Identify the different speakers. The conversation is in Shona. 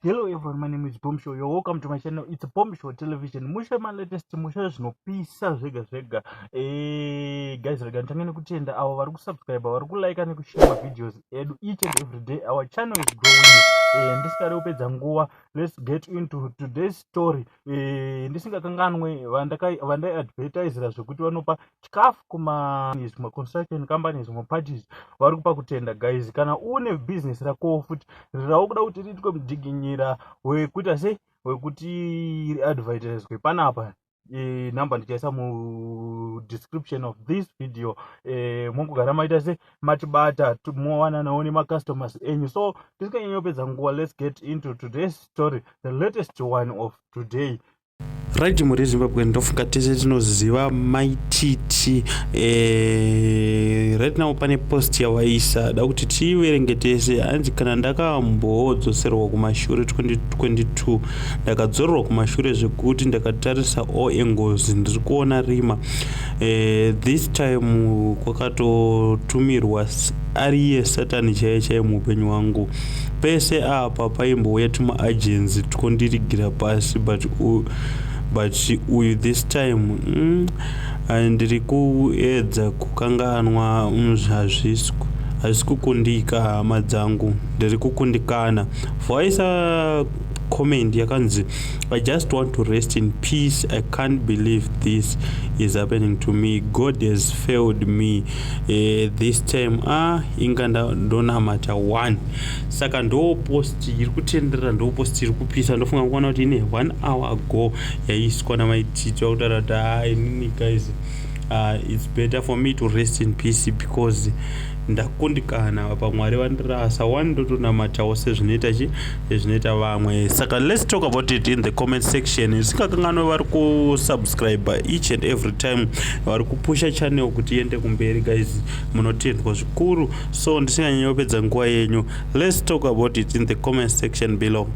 Speaker 1: Hello everyone, my name is Bomb Show. You're welcome to my channel. It's Bomb Show Television. Mushe ma latest, mushe zvinopisa zvega zvega. Guys, rega nditange nekutenda avo vari kusubscribe, vari kulike nekushare mavideos edu each and every day. Our channel is growing. Ndisingade kupedza nguva, let's get into today's story. Ndisingakanganwe vandaiadvertisera zvekuti vanopa chikafu kuma construction companies, maparties, vari kupa kutenda. Guys, kana une business rakowo futi raukuda kuti riitwe mudiginyira wekuita sei, wekuti riadvertiswe panapa, namba ndichaisa mudescription of this video. Mongogara maita se matibata, mowananawo nemacustomers enyu. So tisinganyanyopedza nguva, let's get into today's story, the latest one of today.
Speaker 2: Right, mhuri yeZimbabwe, ndofunga tese tinoziva Mai Titi. Right now pane post yavaisa, da kuti tiiverenge tese. Hanzi, "Kana ndakambodzoserwa kumashure 2022, ndakadzorerwa kumashure zvekuti ndakatarisa all angles, ndiri kuona rima. This time kwakatotumirwa ariye Satani chaiye chaiye muupenyu hwangu. Pese apa paimbouya tumaagency twondirigira pasi, but uyu this time, ndiri kuedza kukanganwa, hazvisi kukundika. Hama dzangu, ndiri kukundikana." Vaisa comment yakanzi, "I just want to rest in peace. I can't believe this is happening to me. God has failed me this time. Ah, inga ndonamata one." Saka ndo post iri kutenderera, ndo post iri kupisa. Ndofunga kuona kuti ine one hour ago yaiswa naMai Titi, vakutaura kuti, "Ah, inini guys, it's better for me to rest in peace because ndakundikana pamwari vandirasa wani, ndotonamatawo sezvinoita chi sezvinoita vamwe." Saka let's talk about it in the comment section. Isingakanganwe vari kusubscribe each and every time, vari kupusha channel kuti iende kumberi, guys, munotendwa zvikuru. So ndisinganyanya kupedza nguva yenyu, let's talk about it in the comment section below.